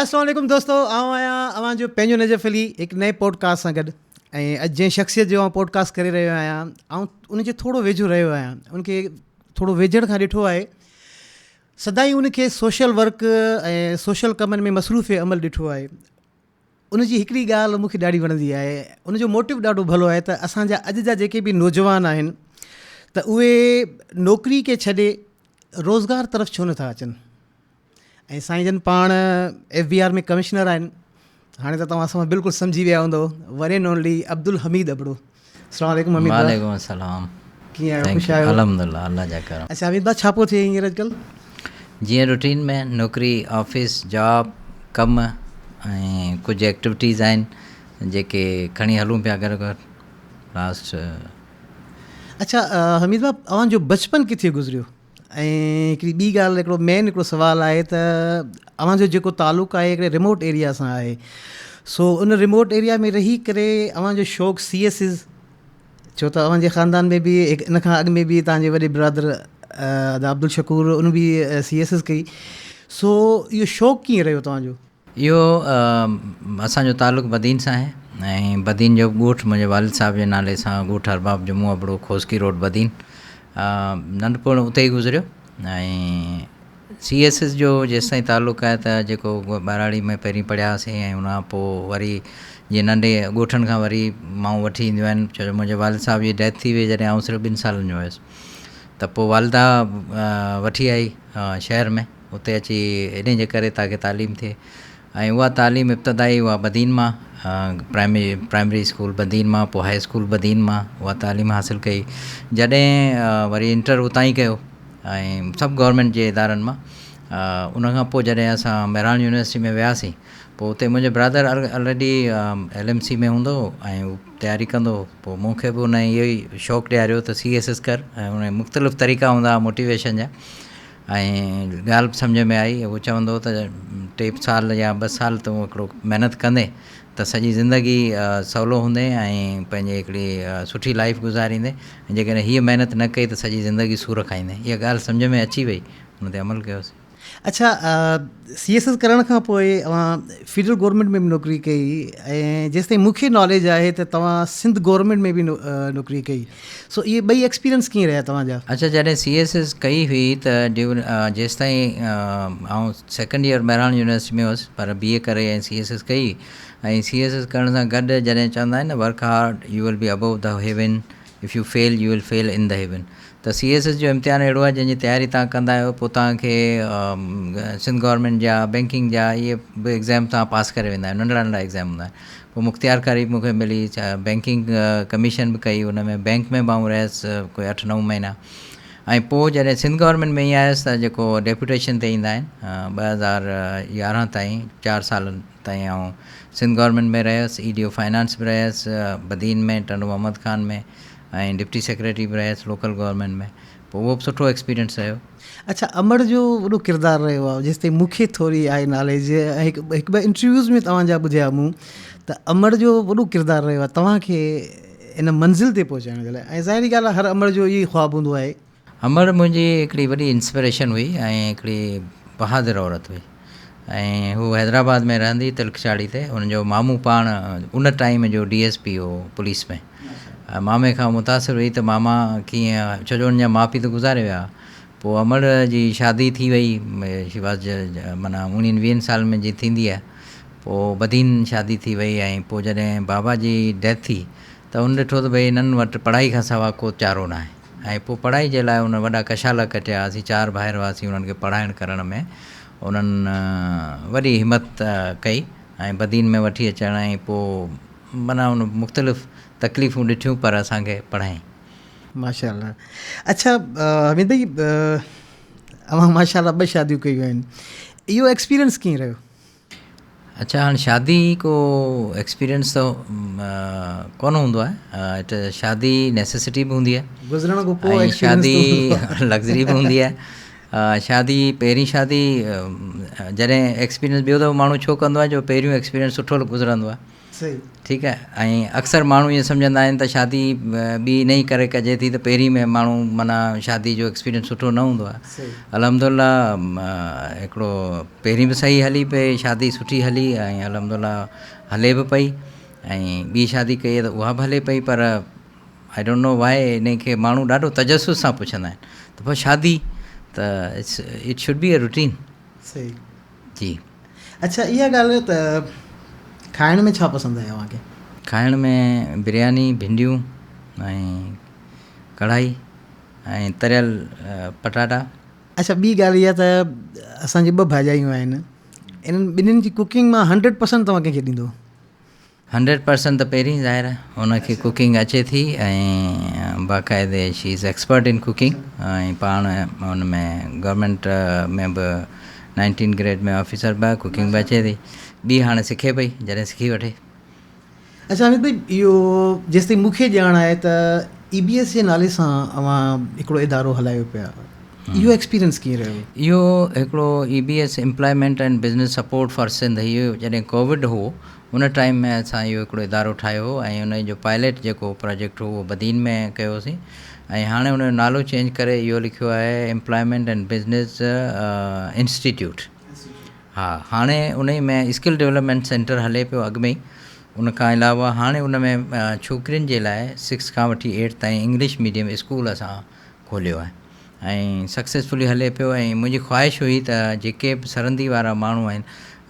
السلام عليڪم دوستو آئون آهيان اوهان جو پنهنجو نجف علي هڪ نئين پوڊڪاسٽ سان گڏ ۽ اڄ جنهن شخصيت جو آئون پوڊڪاسٽ ڪري رهيو آهيان آئون ان جي ٿورو ويجهو رهيو آهيان ان کي ٿورو ويجهڙ کان ڏٺو آهي سدائين ان کي سوشل ورڪ ۽ سوشل ڪمن ۾ مصروف عمل ڏٺو آهي ان جي هڪڙي ڳالهه مون کي ڏاڍي وڻندي آهي ان جو موٽو ڏاڍو ڀلو آهي ته اسان جا اڄ جا جيڪي به نوجوان آهن ته اهي نوڪري کي ڇڏي روزگار طرف ڇو نٿا اچن ۽ سائين جن پاڻ ايف بي آر ۾ ڪمشنر آهن هاڻي ته توهان اسان بلڪل سمجهي ويا هوندو one and only Abdul Hamid Abro السلام عليڪم حميد ڀاء وعليڪم السلام ڪيئن آهيو خوش آهيو الحمدلله الله جا کرم اچها حميد ڀاء ڇا پيو ٿئي هينئر اڄڪلهه جيئن روٽين ۾ نوڪري آفيس جاب ڪم ۽ ڪجهه ايڪٽيوٽيز آهن جيڪي کڻي هلون پيا گڏ گڏ لاسٽ اچها حميد ڀاء اوهان جو بچپن ڪٿي گذريو ۽ هڪڙي ٻي ڳالهه هڪڙو مين هڪڙو سوال آهي ته اوهان جو جيڪو تعلق آهي هڪڙي ريموٽ ايريا سان آهي سو ان ريموٽ ايريا ۾ رهي ڪري اوهان جو شوق سي ايس ايز ڇو ته اوهان جي خاندان ۾ به ان کان اڳ ۾ به توهان جي وڏي برادر ادا عبدالشڪور ان به سي ايس ايز ڪئي سو اهو شوق ڪيئن رهيو توهان جو؟ اهو اسان جو تعلق بدين سان آهي ۽ بدين جو ڳوٺ منهنجي والد صاحب جي نالي سان ڳوٺ ارباب جمعو ابڙو کوسڪي روڊ بدين ننڍپڻ اتي ئي گذريو ۽ سي ايس ايس جو جيستائين تعلق آهي ته جيڪو ٻهراڙي ۾ پهرين پڙهياسين ۽ ان کان پوء وري جيئن ننڍي ڳوٺن کان وري مائون وٺي اينديون آهن ڇو جو منهنجي والد صاحب جي ڊيٿ ٿي وئي جڏهن آئون صرف ٻن سالن جو هيس ته پوء والده وٺي آئي شهر ۾ اتي اچي انهي جي ڪري تاڪه تعليم ٿئي ۽ اها تعليم ابتدائي اها بدين مان پرائمري پرائمري اسڪول بدين مان پوء هاء اسڪول بدين مان اها تعليم حاصل ڪئي جڏهن وري انٽر اتان ئي ڪيو ۽ سڀ گورنمينٽ جي ادارن مان ان کان پوء جڏهن اسان مهراڻ يونيورسٽي ۾ وياسين پوء اتي منهنجو برادر آلريڊي ايل ايم سي ۾ هوندو هو ۽ تياري ڪندو هو پوء مون کي به ان اهو ئي شوق ڏياريو ته سي ايس ايس ڪر ۽ ان مختلف طريقا هوندا هئا موٽيويشن جا ۽ ڳالهه به سمجهه ۾ آئي هو چوندو هو ته ٽي سال يا ٻه سال تون هڪڙو محنت ڪندين ته سڄي زندگي سولو هوندين ۽ پنهنجي هڪڙي سٺي لائيف گذاريندين ۽ جيڪڏهن هيء محنت نه ڪئي ته سڄي زندگي سور کائيندين اها ڳالهه سمجهه ۾ اچي وئي ان تي عمل ڪيوسين. اڇا سي ايس ايس ڪرڻ کان پوء اوهان فيڊرل گورنمينٽ ۾ به نوڪري ڪئي ۽ جيستائين مون کي ناليج آهي ته توهان سنڌ گورنمينٽ ۾ به نوڪري ڪئي سو اهي ٻئي ايڪسپيرينس ڪيئن رهيا توهان جا؟ اڇا جڏهن سي ايس ايس ڪئي هئي ته جيستائين آئون سيڪنڊ ايئر مهراڻ يونيورسٽي ۾ هوس پر بي اي ڪري ۽ سي ايس ايس ڪئي ۽ سي ايس ايس ڪرڻ سان گڏ جڏهن چوندا آهن نه work hard you will be above the heaven if you fail you will fail in the heaven ته سي ايس ايس جو امتحان اهڙو آهي جنهن جي تياري توهان ڪندا آهيو پوء توهان کي سنڌ گورنمينٽ جا بينڪنگ جا اهي به ايگزام توهان پاس ڪري ويندا آهيو ننڍڙا ننڍڙا ايگزام هوندا آهن پوء مختيارڪاري به مون کي ملي بينڪنگ ڪميشن به ڪئي ان ۾ بينڪ ۾ به آئون رهيس ڪوئي اٺ نو مهينا ۽ پوء جڏهن سنڌ گورنمينٽ ۾ ئي آيس ته جيڪو ڊيپوٽيشن تي ايندا آهن 2011 تائين چار سالن تائين آئون سنڌ گورنمينٽ ۾ رهيس اي ڊي او فائنانس به رهيس بدين ۾ ٽنڊو محمد خان ۾ ۽ ڊپٽي سيڪريٽري به رهيس لوڪل گورنمينٽ ۾ پوء اهو به سٺو ايڪسپيرينس رهيو. اڇا امڙ جو وڏو ڪردار رهيو آهي جيستائين مون کي ٿوري آهي ناليج ۽ هڪ هڪ ٻه انٽرويوز ۾ توهان جا ٻڌيا مون ته امڙ جو وڏو ڪردار رهيو آهي توهان کي ان منزل تي پهچائڻ جي لاء ۽ ظاهري ڳالهه آهي هر امڙ جو اهو ئي خواب هوندو آهي. امڙ منهنجي هڪڙي وڏي انسپريشن هئي ۽ هڪڙي بهادر عورت هئي ۽ هو حيدرآباد ۾ رهندي تلڪ چاڙهي تي ان جو مامو پاڻ ان ٽائيم جو ڊي ايس پي هو پوليس ۾ مامي کان متاثر هئي ته ماما ڪيئن ڇو جو ان جا ماء پيء ته گذاري ويا پوء امڙ جي شادي ٿي وئي شي واز معنيٰ اوڻيهن ويهن سالن ۾ جي ٿيندي آهي پوء بدين شادي ٿي وئي ۽ پوء جڏهن بابا جي ڊيٿ ٿي ته هن ڏٺو ته ڀئي هنن وٽ پڙهائي کان سوا ڪو چارو ناهي ۽ پوء پڙهائي جي لاء هن وڏا ڪشالا ڪٽيا اسين چار ڀائر هئاسين انهن کي پڙهائڻ ڪرڻ ۾ انهن وڏي همت ڪئي ۽ بدين ۾ وٺي اچڻ ۽ پوء معنيٰ ان مختلف تڪليفون ڏٺيون پر اسان کي پڙهائين. ماشاء الله اڇا حميد ڀائي اوهان ماشاء الله ٻه شاديون ڪيون آهن اهو ايڪسپيرينس ڪيئن رهيو؟ اڇا هاڻ شادي ڪو ايڪسپيرينس ته ڪونه هوندو آهي it شادي نيسيسٽي به هوندي آهي گذرڻ کان پوء ۽ شادي لگزري به هوندي آهي شادي پهرين شادي جڏهن ايڪسپيرينس ٻيو دفعو ماڻهو ڇو ڪندو آهي جو پهريون ايڪسپيرينس سٺو گذرندو آهي. ٺيڪ آهي ۽ اڪثر ماڻهو ائين سمجهندا آهن ته شادي ٻي انهي ڪري ڪجي ٿي ته پهرين ۾ ماڻهو معنيٰ شادي جو ايڪسپيرينس سٺو نه هوندو آهي الحمد لله هڪڙو پهرين به صحيح هلي پئي شادي سٺي هلي ۽ الحمد لله هلي به پئي ۽ ٻي شادي ڪئي ته اها به هلي پئي پر I don't know وائي انهي کي ماڻهو ڏاڍو تجسس سان پڇندا آهن ته پوء شادي ته it's it should be a routine. صحيح. جي. اڇا اها ڳالهه ته کائڻ ۾ ڇا پسند آهي اوهان کي؟ کائڻ ۾ برياني، ڀينڊيون ۽ ڪڙهائي ۽ تريل پٽاٽا. اڇا ٻي ڳالهه اها ته اسان جي ٻه ڀاڄايون آهن انهن ٻنهين جي ڪوڪنگ مان هنڊريڊ پرسنٽ توهان ڪنهن کي ڏيندو؟ هنڊريڊ پرسنٽ ته پهرين ظاهر آهي ان کي ڪوڪنگ اچي ٿي ۽ باقاعدي she is expert in cooking ۽ پاڻ ان ۾ گورنمينٽ ۾ به نائنٽين گريڊ ۾ آفيسر به آهي ڪوڪنگ به اچي ٿي ٻي هاڻي سکي پئي جڏهن سکي وٺي. اڇا حميد ڀائي اهو جيستائين مون کي ڄاڻ آهي ته اي بي ايس جي نالي سان اوهان هڪڙو ادارو هلايو پيا اهو ايڪسپيرينس ڪيئن رهيو؟ اهو هڪڙو E B S employment and business support for Sindh اهو جڏهن ڪووڊ هو ان ٽائيم ۾ اسان اهو هڪڙو ادارو ٺاهيو هو ۽ ان جو پائليٽ جيڪو پراجيڪٽ هو اهو بدين ۾ ڪيوسين ۽ هاڻي ان جو نالو چينج ڪري اهو لکيو آهي ايمپلائمينٽ اينڊ بزنس انسٽيٽيوٽ ها هاڻي ان ۾ اسڪل ڊولپمينٽ سينٽر هلي پيو اڳ ۾ ئي ان کان علاوه هاڻي ان ۾ ڇوڪرين جي لاء سڪس کان وٺي ايٽ تائين انگلش ميڊيم اسڪول اسان کوليو آهي ۽ سڪسيسفلي هلي پيو ۽ منهنجي خواهش هئي ته جيڪي به سرندي وارا ماڻهو آهن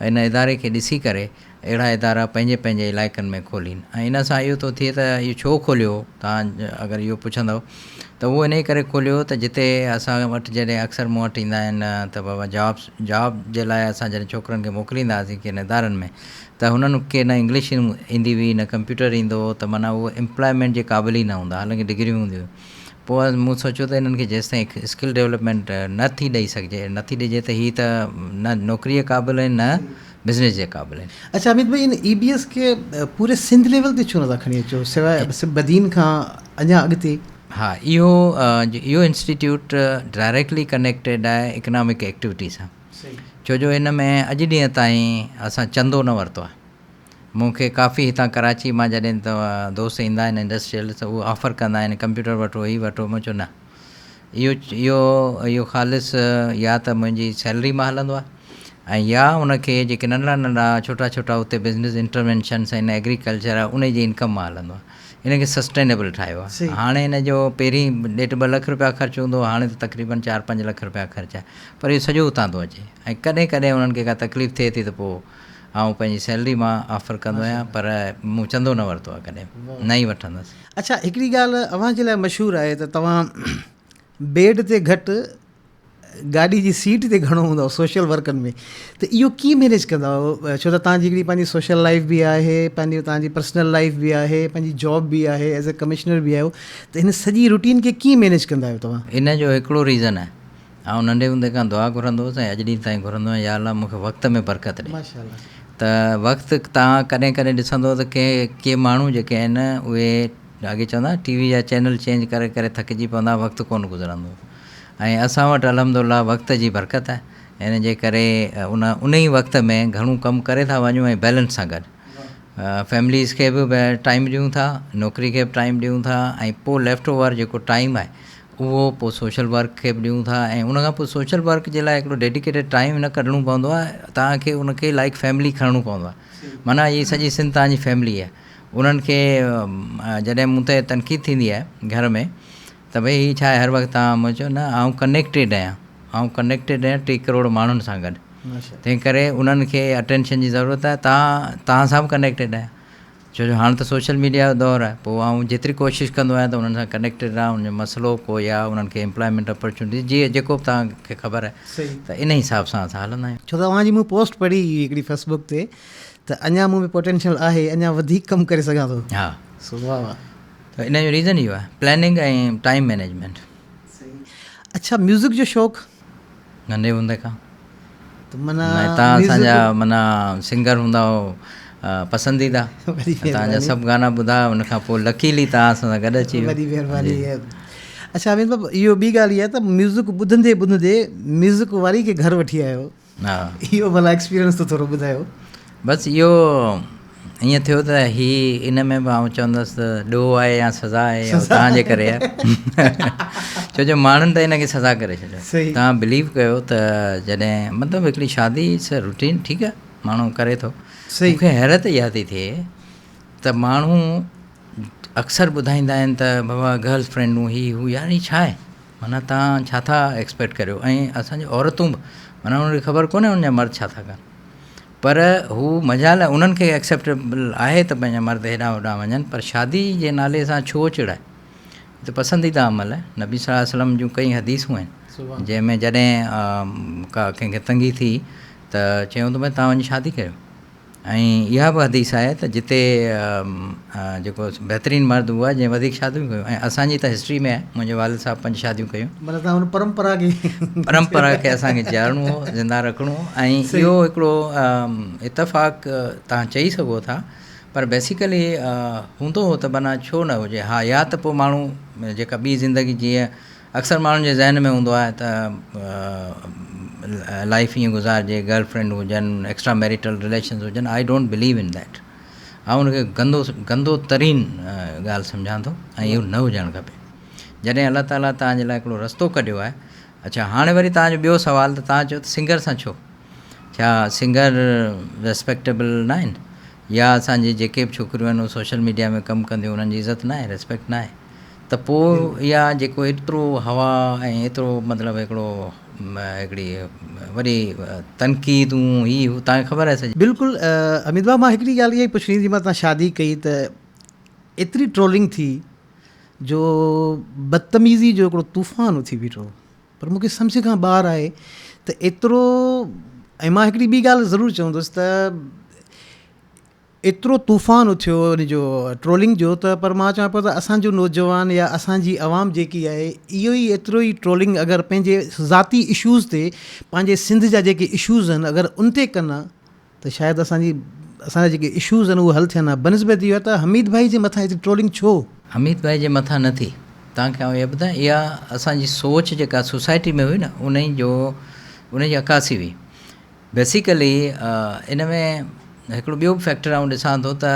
ان اداري کي ڏسي ڪري اهڙا ادارا پنهنجي پنهنجي علائقن ۾ کولين ۽ ان سان اهو ٿو ٿئي ته اهو ڇو کوليو توهان اگر اهو پڇندؤ ته اهو انهي ڪري کوليو ته جتي اسان وٽ جڏهن اڪثر مون وٽ ايندا آهن ته بابا جابس جاب جي لاء اسان جڏهن ڇوڪرن کي موڪليندا هئاسين ڪن ادارن ۾ ته هنن کي نه انگلش ايندي هئي نه ڪمپيوٽر ايندو هو ته معنيٰ اهو امپلائمينٽ جي قابل ئي نه هوندا حالانڪه ڊگريون هونديون هيون پوء مون سوچيو ته انهن کي جيستائين اسڪل ڊولپمينٽ نه ٿي ڏئي سگهجي نه ٿي ڏجي ته هي ته نه نوڪري جي قابل آهن نه بزنس جي قابل آهن. اڇا اميت ڀائي ان اي بي ايس کي پوري سنڌ ليول تي ڇو نٿا کڻي اچو سواء بدين کان اڃا اڳتي. ها اهو اهو انسٽيٽيوٽ ڊائريڪٽلي ڪنيڪٽيڊ آهي اڪنامڪ ايڪٽيوٽي سان ڇو جو ان ۾ اڄ ڏينهن تائين اسان چندو نه ورتو آهي. مون کي ڪافي هتان ڪراچي مان جڏهن دوست ايندا آهن انڊسٽريل ته اهي آفر ڪندا آهن ڪمپيوٽر وٺو هي وٺو مون چيو نه اهو اهو اهو خالص يا ته منهنجي سيلري مان هلندو آهي ۽ يا ان کي جيڪي ننڍڙا ننڍڙا ڇوٽا ڇوٽا اتي بزنس انٽروينشنس آهن ايگريڪلچر آهي ان جي انڪم مان هلندو آهي ان کي سسٽينيبل ٺاهيو آهي هاڻي ان جو پهرين ڏيڍ ٻه لک روپيا خرچ هوندو هو هاڻي ته تقريبن چار پنج لک روپيا خرچ آهي پر اهو سڄو اتان ٿو اچي ۽ ڪڏهن ڪڏهن انهن کي ڪا تڪليف ٿئي ٿي ته پوء آئون پنهنجي سيلري مان آفر ڪندو آهيان پر مون چندو نه ورتو آهي ڪڏهن به نه ئي وٺندس. اڇا هڪڙي ڳالهه اوهان جي لاء مشهور آهي ته توهان بيڊ تي گهٽ گاڏي جي سيٽ تي گهڻو هوندا آهيو سوشل ورڪن ۾ ته اهو ڪيئن مينيج ڪندا آهيو ڇو ته توهان جي هڪڙي پنهنجي سوشل لائيف به آهي پنهنجي توهان جي پرسنل لائيف به آهي پنهنجي جاب به آهي ايز اي ڪمشنر به آهيو ته هن سڄي روٽين کي ڪيئن مينيج ڪندا آهيو توهان؟ ان جو هڪڙو ريزن آهي آئون ننڍي هوندي کان دعا گهرندو هوس ۽ اڄ ڏينهن تائين گهرندو آهيان يا الله مون کي وقت ۾ برڪت ڏي ته وقت توهان ڪڏهن ڪڏهن ڏسندو ته ڪي ڪي ماڻهو جيڪي آهن اهي اڳي چوندا ٽي وي جا چينل چينج ڪري ڪري ٿڪجي پوندا وقت ڪونه گذرندو ۽ اسان وٽ الحمد الله وقت جي برڪت آهي ان جي ڪري ان ان ئي وقت ۾ گهڻو ڪم ڪري ٿا وڃون ۽ بيلنس سان گڏ فيمليز کي به ٽائيم ڏيون ٿا نوڪري کي به ٽائيم ڏيون ٿا ۽ پوء ليفٽ اوور جيڪو ٽائيم آهي اهو پوء سوشل ورڪ کي به ڏيون ٿا ۽ ان کان پوء سوشل ورڪ جي لاء هڪڙو ڊيڊيڪيٽيڊ ٽائيم نه ڪڍڻو پوندو آهي توهان کي ان کي لائيڪ فيملي کڻڻو پوندو آهي معنيٰ هي سڄي سنڌ توهان جي فيملي آهي انهن کي جڏهن مون تي تنقيد ٿيندي آهي گهر ۾ ته ڀئي هي ڇا آهي هر وقت توهان مون چيو نه آئون ڪنيڪٽيڊ آهيان آئون ڪنيڪٽيڊ آهيان ٽي ڪروڙ ماڻهن سان گڏ تنهن ڪري انهن کي اٽينشن جي ضرورت آهي توهان توهان سان به ڪنيڪٽيڊ آهيان ڇو جو هاڻ ته سوشل ميڊيا جو دور آهي پوء آئون جيتري ڪوشش ڪندو آهيان ته انهن سان ڪنيڪٽيڊ رهان انهن جو مسئلو ڪو يا انهن کي امپلائمينٽ اپرچونٽي جي جيڪو به توهان کي خبر آهي ته ان حساب سان اسان هلندا آهيون. ڇو ته اوهان جي مون پوسٽ پڙهي هئي هڪڙي فيس بڪ تي ته اڃا مون ۾ پوٽينشل آهي اڃا وڌيڪ ڪم ڪري سگهان ٿو. ها. سو واهه واهه. ته ان جو ريزن اهو آهي پلاننگ ۽ ٽائيم مينيجمينٽ. اڇا ميوزڪ جو شوق؟ ننڍي هوندي کان. ته معنيٰ تان اسان جا معنيٰ سنگر هوندا هو پسنديده تان جا سڀ گانا ٻڌا ان کان پوء لڪيلي تان اسان سان گڏ اچي ويو. وڏي مهرباني. اڇا امين بابا اهو ٻي ڳالهه اها ته ميوزڪ ٻڌندي ٻڌندي ميوزڪ واري کي گهر وٺي آيو. ها. اهو ڀلا ايڪسپيرينس ته ٿورو ٻڌايو. بس اهو ائين ٿيو ته هي ان ۾ به آئون چوندس ته ڏوهه آهي يا سزا آهي يا توهان جي ڪري آهي ڇو جو ماڻهن ته ان کي سزا ڪري ڇڏيو توهان بليو ڪيو ته جڏهن مطلب هڪڙي شادي it's routine ٺيڪ آهي ماڻهو ڪري ٿو مون کي حيرت اها ٿي ٿئي ته ماڻهو اڪثر ٻڌائيندا آهن ته بابا گرل فرينڊون هي هو يار هي ڇا آهي معنيٰ توهان ڇا ٿا ايڪسپيڪٽ ڪريو ۽ اسان جون عورتون به معنيٰ انهن کي خبر ڪونهي انهن جا مرد ڇا ٿا ڪن پر هو مجال آهي انهن کي ايڪسيپٽيبل آهي ته پنهنجا مرد هيڏانهن هوڏانهن وڃن پر شادي جي نالي سان ڇو چڙائي هي ته پسنديده عمل آهي نبي صلي الله عليه وسلم جون ڪئي حديثون آهن جنهن ۾ جڏهن ڪا ڪنهن کي تنگي ٿي ته چيائون ته ڀئي توهان وڃي شادي ڪريو ۽ اها به حديث آهي ته جتي جيڪو بهترين مرد اهو آهي جنهن وڌيڪ شاديون ڪيون ۽ اسان جي ته هسٽري ۾ آهي منهنجي والد صاحب پنج شاديون ڪيون. مطلب توهان ان پرمپرا کي پرمپرا کي اسان کي جيارڻو هو زنده رکڻو هو ۽ اهو هڪڙو اتفاق توهان چئي سگهو ٿا پر بيسيڪلي هوندو هو ته بنا ڇو نه هجي ها يا ته پوء ماڻهو جيڪا ٻي زندگي جيئن اڪثر ماڻهن جي ذهن ۾ هوندو آهي ته لائيف ائين گذارجي گرل فرينڊ هجن ايڪسٽرا ميريٽل رليشنز هجن I don't believe in that آئون ان کي گندو گندو ترين ڳالهه سمجهان ٿو ۽ اهو نه هجڻ کپي جڏهن الله تعاليٰ توهان جي لاء هڪڙو رستو ڪڍيو آهي اڇا هاڻي وري توهان جو ٻيو سوال ته توهان چيو ته سنگر سان ڇو ڇا سنگر ريسپيڪٽيبل نه آهن يا اسان جي جيڪي به ڇوڪريون آهن اهي سوشل ميڊيا ۾ ڪم ڪنديون انهن جي عزت نه آهي ريسپيڪٽ نه آهي ته پوء اها جيڪو ايترو هوا ۽ ايترو مطلب هڪڙو هڪڙي وڏي تنقيدون هي هو توهان کي خبر آهي سڄي. بلڪل حميد ڀاء مان هڪڙي ڳالهه اها ئي پڇڻي هئي جنهن مهل توهان شادي ڪئي ته ايتري ٽرولنگ ٿي جو بدتميزي جو هڪڙو طوفان اٿي بيٺو پر مون کي سمجهه کان ٻاهر آهي ته ايترو ۽ مان هڪڙي ٻي ڳالهه ضرور چوندس ته ايترو طوفان اٿيو ان جو ٽرولنگ جو ته پر مان چوان پيو ته اسان جو نوجوان يا اسان جي عوام جيڪي آهي اهو ئي ايترو ئي ٽرولنگ اگر پنهنجي ذاتي اشوز تي پنهنجي سنڌ جا جيڪي اشوز آهن اگر ان تي ڪن ها ته شايد اسان جي اسان جا جيڪي اشوز آهن اهي حل ٿين ها بنسبت اهو ته حميد ڀائي جي مٿان ايتري ٽرولنگ ڇو؟ حميد ڀائي جي مٿان نه ٿي توهان کي آئون اها ٻڌايان اها اسان جي سوچ جيڪا سوسائٽي ۾ هئي نه انهي جو انهي جي عڪاسي هئي بيسيڪلي ان ۾ هڪڙو ٻيو به فيڪٽر آئون ڏسان ٿو ته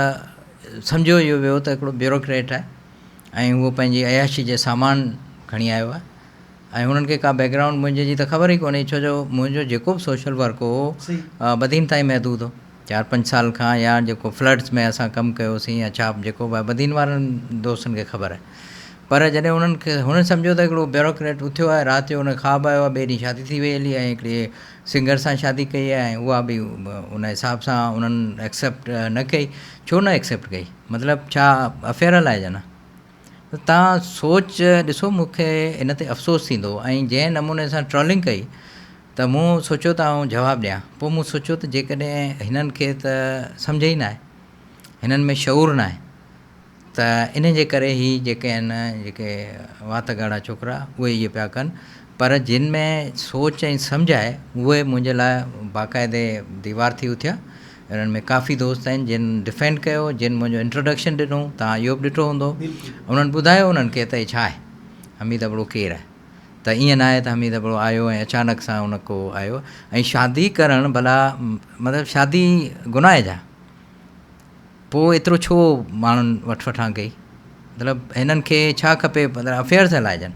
سمجهيو اهو ويو ته هڪڙو بيوروڪريٽ آهي ۽ هو پنهنجي عياشي جي سامان کڻي آيو آهي ۽ هنن کي ڪا بيڪ گرائونڊ منهنجي جي ته خبر ئي ڪونهي ڇو جو منهنجو جيڪو به سوشل ورڪ هو بدين تائين محدود هو چار پنج سال کان يا جيڪو فلڊس ۾ اسان ڪم ڪيوسين يا ڇا جيڪو به بدين وارن دوستن کي خبر آهي پر جڏهن انهن کي هنن سمجهيو ته هڪڙو بيوروڪريٽ اٿيو آهي رات جو ان کي خواب آيو آهي ٻئي ڏينهن شادي ٿي وئي هلي ۽ هڪڙي سنگر سان شادي ڪئي آهي ۽ اها به ان حساب سان انهن ايڪسيپٽ نه ڪئي ڇو نه ايڪسيپٽ ڪئي مطلب ڇا افيئر هلائجن ها ته تان سوچ ڏسو مون کي ان تي افسوس ٿيندو ۽ جنهن نموني سان ٽرولنگ ڪئي ته مون سوچيو ته آئون جواب ڏيان پوء مون سوچيو ته جيڪڏهن هنن کي ته سمجهه ئي ناهي هنن ۾ شعور ناهي ته انهن جي ڪري هي جيڪي آهن جيڪي وات ڳاڙها ڇوڪرا اهي اهي پيا ڪن پر جن ۾ سوچ ۽ سمجهه آهي اهي منهنجي لاء باقاعدي ديوار ٿي اٿيا انهن ۾ ڪافي دوست آهن جن ڊفينڊ ڪيو جن منهنجو انٽروڊڪشن ڏنو توهان اهو به ڏٺو هوندو انهن ٻڌايو انهن کي ته هي ڇا آهي حميد ابڙو ڪير آهي ته ائين ناهي ته حميد ابڙو آيو ۽ اچانڪ سان ان ڪو آيو ۽ شادي ڪرڻ ڀلا مطلب شادي گناهه آهي ڇا پوء ايترو ڇو ماڻهن وٺ وٺان ڪئي؟ مطلب هنن کي ڇا کپي مطلب افيئرس هلائجن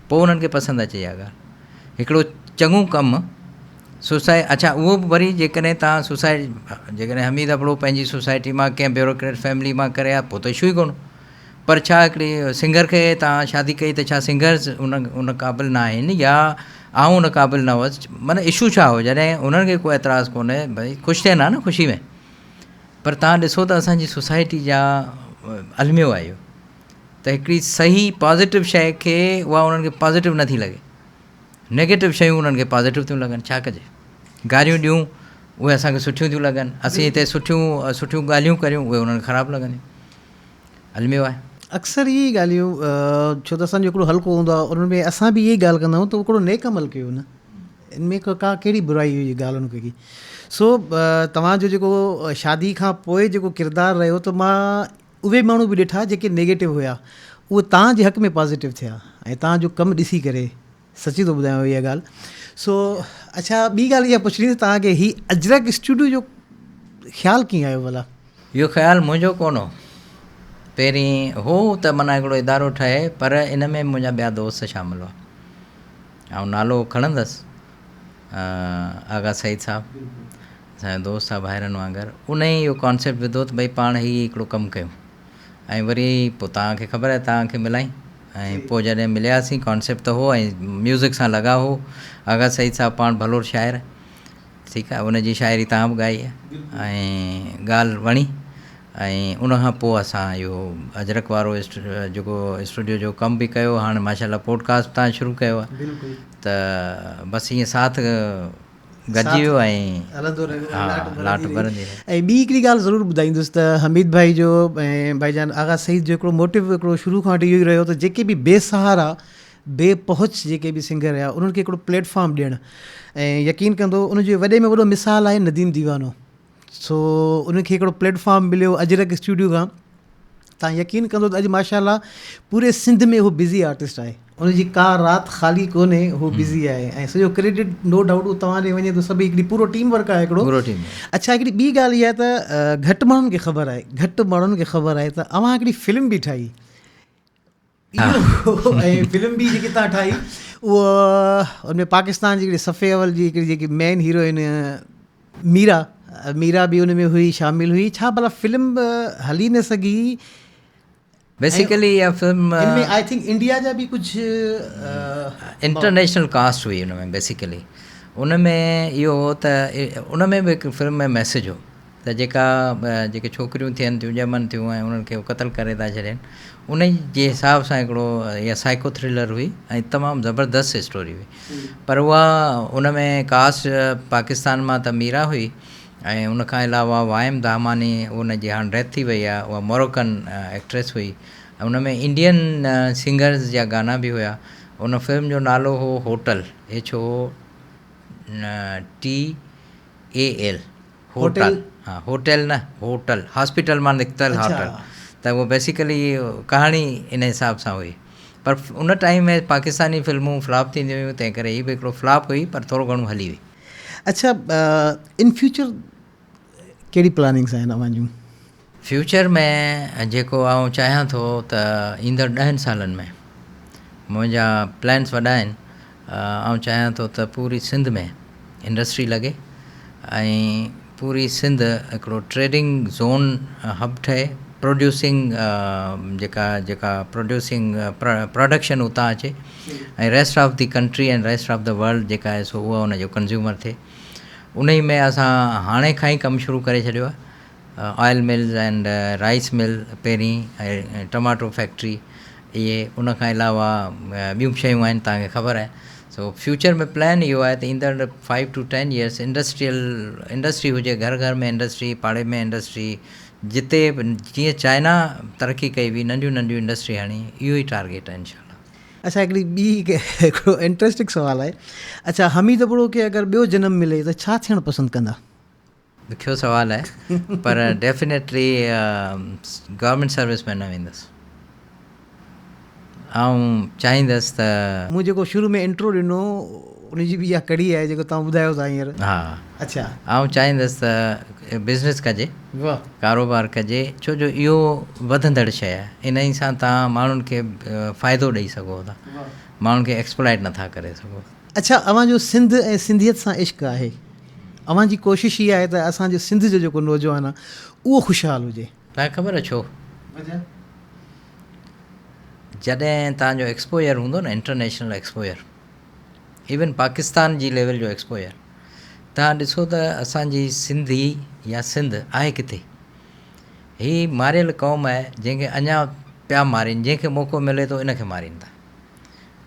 پوء انهن کي پسند اچي اها ڳالهه. هڪڙو چڱو ڪم سوسائي اڇا اهو به وري جيڪڏهن توهان سوسائي جيڪڏهن حميد ابڙو پنهنجي سوسائٽي مان ڪنهن بيوروڪريٽ فيملي مان ڪري ها پوء ته اشو ئي ڪونه پر ڇا هڪڙي سنگر کي توهان شادي ڪئي ته ڇا سنگرز ان ان قابل نه آهن يا آئون ان قابل نه هئس معنيٰ اشو ڇا هو جڏهن انهن کي ڪو اعتراض ڪونهي ڀئي خوش ٿين ها نه خوشي ۾ پر توهان ڏسو ته اسان جي سوسائٽي جا الميو آهي اهو ته هڪڙي صحيح پازيٽو شيء کي اها انهن کي پازيٽو نٿي لڳي نيگيٽو شيون انهن کي پازيٽو ٿيون لڳن ڇا ڪجي گاريون ڏيون اهي اسان کي سٺيون ٿيون لڳن اسين هتي سٺيون سٺيون ڳالهيون ڪريون اهي انهن کي خراب لڳنديون الميو آهي. اڪثر اهي ئي ڳالهيون ڇو ته اسان جو هڪڙو حلقو هوندو آهي ان ۾ اسان به اها ئي ڳالهه ڪندا آهيون ته هڪڙو نيڪ عمل ڪيو نه ان ۾ ڪا ڪهڙي برائي هئي ڳالهه ان کي سو توهان جو جيڪو شادي کان پوء جيڪو ڪردار رهيو ته مان اهي ماڻهو به ڏٺا جيڪي نيگيٽو هيا اهي توهان جي حق ۾ پازيٽو ٿيا ۽ توهان جو ڪم ڏسي ڪري سچي ٿو ٻڌايان اها ڳالهه سو اڇا ٻي ڳالهه اها پڇڻي ته توهان کي هي اجرڪ اسٽوڊيو جو خيال ڪيئن آيو ڀلا؟ اهو خيال منهنجو ڪونه هو. پهرين هو ته معنيٰ هڪڙو ادارو ٺهي پر ان ۾ منهنجا ٻيا دوست شامل هئا. آئون نالو کڻندس آغا سعيد صاحب اسان جو دوست آهي ڀائرن وانگر ان ئي اهو ڪانسيپٽ وڌو ته ڀئي پاڻ هي هڪڙو ڪم ڪيون ۽ وري پوء توهان کي خبر آهي توهان کي ملائين ۽ پوء جڏهن ملياسين ڪانسيپٽ ته هو ۽ ميوزڪ سان لڳاء هو آغا سعيد صاحب پاڻ ڀلوڙ شاعر ٺيڪ آهي ان جي شاعري توهان به ڳائي آهي ۽ ڳالهه وڻي ۽ ان کان پوء اسان اهو اجرڪ وارو جيڪو اسٽوڊيو جو ڪم به ڪيو هاڻي ماشاء الله پوڊڪاسٽ به توهان شروع ڪيو آهي ته بس ائين ساٿ گڏجي ويو ۽ هلندو رهيو ها لاٽ ٻرندي رهي. ۽ ٻي هڪڙي ڳالهه ضرور ٻڌائيندس ته حميد ڀائي جو ۽ ڀائي جان آغا سعيد جو هڪڙو موٽو هڪڙو شروع کان وٺي اهو ئي رهيو ته جيڪي به بي سهارا بي پهچ جيڪي به سنگر رهيا انهن کي هڪڙو پليٽ فارم ڏيڻ ۽ يقين ڪندو ان جو وڏي ۾ وڏو مثال آهي نديم ديوانو سو ان کي هڪڙو پليٽ فارم مليو اجرڪ اسٽوڊيو کان تان يقين ڪندو ته اڄ ماشاء الله پوري سنڌ ۾ هو بزي آرٽسٽ آهي ان جي ڪا رات خالي ڪونهي هو بزي آهي ۽ سڄو ڪريڊٽ نو ڊائوٽ هو توهان ڏي وڃي ٿو سڀ هڪڙي پورو ٽيم ورڪ آهي هڪڙو پورو ٽيم اڇا هڪڙي ٻي ڳالهه اها ته گهٽ ماڻهن کي خبر آهي گهٽ ماڻهن کي خبر آهي ته اوهان هڪڙي فلم به ٺاهي اهو ۽ فلم به جيڪي تان ٺاهي اهو ان ۾ پاڪستان جي هڪڙي صفي اول جي هڪڙي جيڪي مين هيروئن ميرا ميرا به ان ۾ هئي شامل هئي ڇا ڀلا فلم هلي نه سگهي بيسيڪلي اها film in ۾ I think India جا به ڪجهه انٽرنيشنل ڪاسٽ هئي ان ۾ بيسيڪلي ان ۾ اهو هو ته ان ۾ به هڪ فلم ۾ ميسيج هو ته جيڪا جيڪي ڇوڪريون ٿين ٿيون ڄمن ٿيون ۽ انهن کي قتل ڪري ٿا ڇڏين ان جي حساب سان هڪڙو اها سائيڪو ٿرلر هئي ۽ تمام زبردست اسٽوري هئي پر اها ان ۾ ڪاسٽ پاڪستان مان ته ميرا هئي ۽ ان کان علاوه وائم داماني ان جي هاڻ ڊيٿ ٿي وئي آهي اها موروڪن ايڪٽريس هئي ۽ ان ۾ انڊين سنگرز جا گانا به هيا ان فلم جو نالو هو hotel H O T A L hotel ها هوٽل نه هوٽل هاسپيٽل مان نڪتل هوٽل ته اهو بيسيڪلي ڪهاڻي ان حساب سان هئي پر ان ٽائيم ۾ پاڪستاني فلمون فلاپ ٿينديون هيون تنهن ڪري هي به هڪڙو فلاپ هئي پر ٿورو گهڻو هلي وئي. اڇا ان فيوچر ڪهڙي پلاننگس آهن اوهان جون؟ فيوچر ۾ جيڪو آئون چاهيان ٿو ته ايندڙ ڏهن سالن ۾ منهنجا پلانس وڏا آهن آئون چاهيان ٿو ته پوري سنڌ ۾ انڊسٽري لڳي ۽ پوري سنڌ هڪڙو ٽريڊنگ زون هب ٺهي پروڊيوسنگ جيڪا جيڪا پروڊيوسنگ پراڊڪشن اتان اچي ۽ rest of the country ۽ rest of the world جيڪا آهي سو اها ان جو ڪنزيومر ٿئي انهي ۾ اسان هاڻي کان ئي ڪم شروع ڪري ڇڏيو آهي آئل ملز اينڊ رائس مل پهرين ۽ ٽماٽو فيڪٽري اهي ان کان علاوه ٻيون به شيون آهن توهان کي خبر آهي سو فيوچر ۾ پلان اهو آهي ته ايندڙ five to ten years industrial industry هجي گهر گهر ۾ انڊسٽري پاڙي ۾ انڊسٽري جتي به جيئن چائنا ترقي ڪئي هئي ننڍيون ننڍيون انڊسٽري هڻي اهو ئي ٽارگيٽ آهي انشاء الله. اڇا هڪڙي ٻي هڪڙو انٽريسٽنگ سوال آهي اڇا حميد ابڙو کي اگر ٻيو جنم ملي ته ڇا ٿيڻ پسند ڪندا؟ ڏکيو سوال آهي پر ڊيفينيٽلي گورنمينٽ سروس ۾ نه ويندس آئون چاهيندس ته. مون جيڪو شروع ۾ انٽرو ڏنو ان جي به اها ڪڙي آهي جيڪو توهان ٻڌايو ٿا هينئر. ها اڇا. آئون چاهيندس ته بزنس ڪجي واهه. ڪاروبار ڪجي ڇو جو اهو وڌندڙ شيء آهي انهي سان توهان ماڻهن کي فائدو ڏئي سگهو ٿا ماڻهن کي ايڪسپلائٽ نٿا ڪري سگهو. اڇا اوهان جو سنڌ ۽ سنڌيت سان عشق آهي. اوهان جي ڪوشش اها آهي ته اسان جو سنڌ جو جيڪو نوجوان آهي اهو خوشحال هجي. توهان کي خبر آهي ڇو؟ وجه؟ جڏهن توهان جو ايڪسپوجر هوندو نه انٽرنيشنل ايڪسپوجر ايون پاڪستان جي ليول جو ايڪسپوجر توهان ڏسو ته اسان جي سنڌي يا سنڌ آهي ڪٿي؟ هي ماريل قوم آهي جنهن کي اڃا پيا مارين جنهن کي موقعو ملي ٿو ان کي مارين ٿا.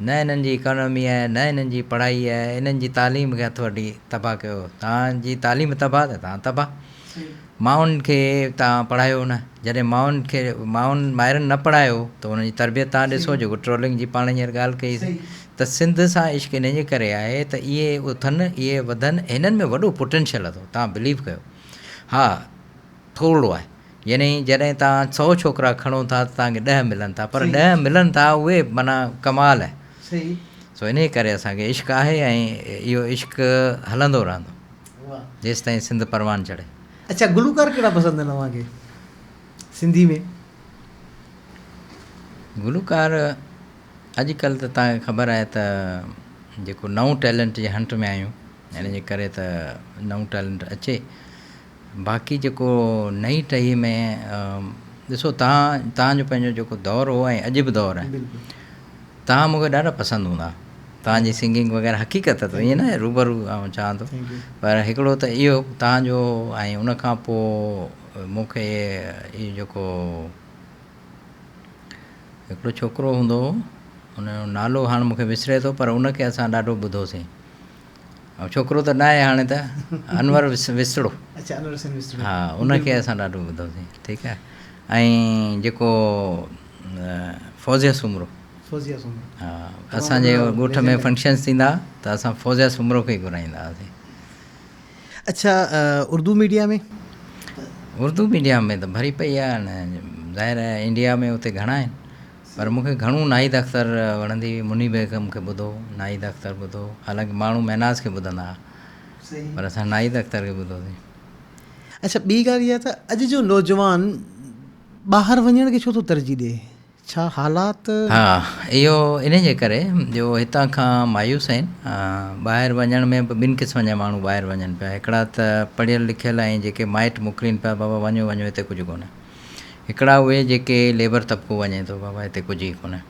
نه انهن جي اڪانومي آهي نه انهن جي پڙهائي آهي انهن جي تعليم کي هٿ وٺي تباهه ڪيو توهان جي تعليم تباهه ته توهان تباهه مائن کي توهان پڙهايو نه جڏهن مائن کي مائن مائرن نه پڙهايو ته انهن جي تربيت توهان ڏسو جيڪو ٽرولنگ جي پاڻ هينئر ڳالهه ڪئي سي ته سنڌ سان عشق انهن جي ڪري آهي ته اهي اٿن اهي وڌن هنن ۾ وڏو پوٽينشل اٿو توهان بليو ڪيو ها ٿورڙو آهي يعني جڏهن توهان سئو ڇوڪرا کڻو ٿا ته توهان کي ڏهه ملن ٿا پر ڏهه ملن ٿا اهي معنيٰ ڪمال آهي سو انهيء ڪري اسان کي عشق آهي ۽ اهو عشق هلندو رهندو جيستائين سنڌ پروان چڙهي. اڇا گلوڪار ڪهڙا پسند آهن اوهان کي؟ سنڌي ۾؟ گلوڪار اڄڪلهه ته توهان کي خبر آهي ته جيڪو نئون ٽيلنٽ جي هنٽ ۾ آهيون ان جي ڪري ته نئون ٽيلنٽ اچي باقي جيڪو نئين ٽهي ۾ ڏسو توهان توهان جو پنهنجو جيڪو دور هو ۽ اڄ به دور آهي توهان مون کي ڏاڍا پسند هوندا توهان جي سنگنگ وغيره حقيقت ته ائين نه روبرو آئون چوان ٿو پر هڪڙو ته اهو توهان جو ۽ ان کان پوء مون کي اهو جيڪو هڪڙو ڇوڪرو هوندو هو ان جو نالو هاڻ مون کي وسري ٿو پر ان کي اسان ڏاڍو ٻڌوسين ۽ ڇوڪرو ته ناهي هاڻي ته انور وسڙو اچھا انور حسين وسڙو ها ان کي اسان ڏاڍو ٻڌوسين ٺيڪ آهي ۽ جيڪو فوزيه سومرو فوزيه سومرو ها اسان جي ڳوٺ ۾ فنڪشنس ٿيندا ته اسان فوزيه سومرو کي گهرائيندا هئاسين. اڇا اردو ميڊيا ۾؟ اردو ميڊيا ۾ ته ڀري پئي آهي نه ظاهر آهي انڊيا ۾ اتي گهڻا آهن پر مون کي گهڻو ناهيد اختر وڻندي هئي مني بيگم کي ٻڌو ناهيد اختر ٻڌو حالانڪه ماڻهو مهناز کي ٻڌندا هئا پر اسان ناهيد اختر کي ٻڌوسين. اڇا ٻي ڳالهه اها ته اڄ جو نوجوان ٻاهر وڃڻ کي ڇو ٿو ترجيح ڏئي؟ ڇا حالات. ها اهو انهي جي ڪري جو هتان کان مايوس آهن. ٻاهر وڃڻ ۾ به ٻن قسمن جا ماڻهو ٻاهر وڃن پيا. هڪڙا ته پڙهيل لکيل ۽ جيڪي مائٽ موڪلين پيا بابا وڃو وڃو هتي ڪجهه ڪونهي. هڪڙا اهي جيڪي ليبر طبقو وڃي ٿو بابا هتي ڪجهه ئي ڪونهي.